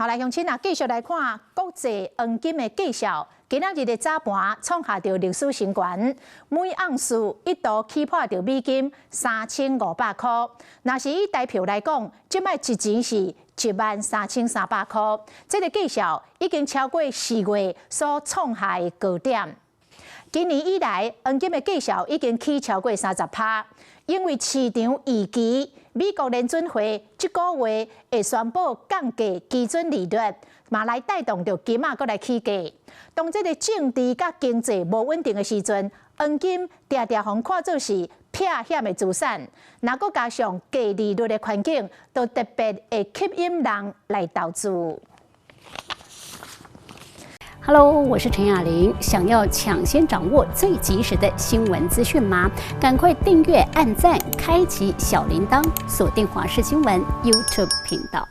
好來，鄉親啊，繼續來看國際黃金的價數。今仔日的早盤創下著歷史新高，每盎司一度起破著美金3500箍。若是以台票來講，這擺一錢是13,300箍。這个價數已經超過4月所創下的高點。今年以來，黃金的價數已經起超過30趴，因為市場預期美國聯準會這个月會宣布降低基準利率，嘛來帶動著金仔閣來起價。當這个政治佮經濟無穩定的時陣，黃金定定予人看做是避險的資產。若閣加上低利率的環境，都特別會吸引人來投資。 Hello，我是陳雅玲。想要搶先掌握最及時的新聞資訊嗎？趕快訂閱、按讚、開啟小鈴鐺，鎖定華視新聞 YouTube 頻道。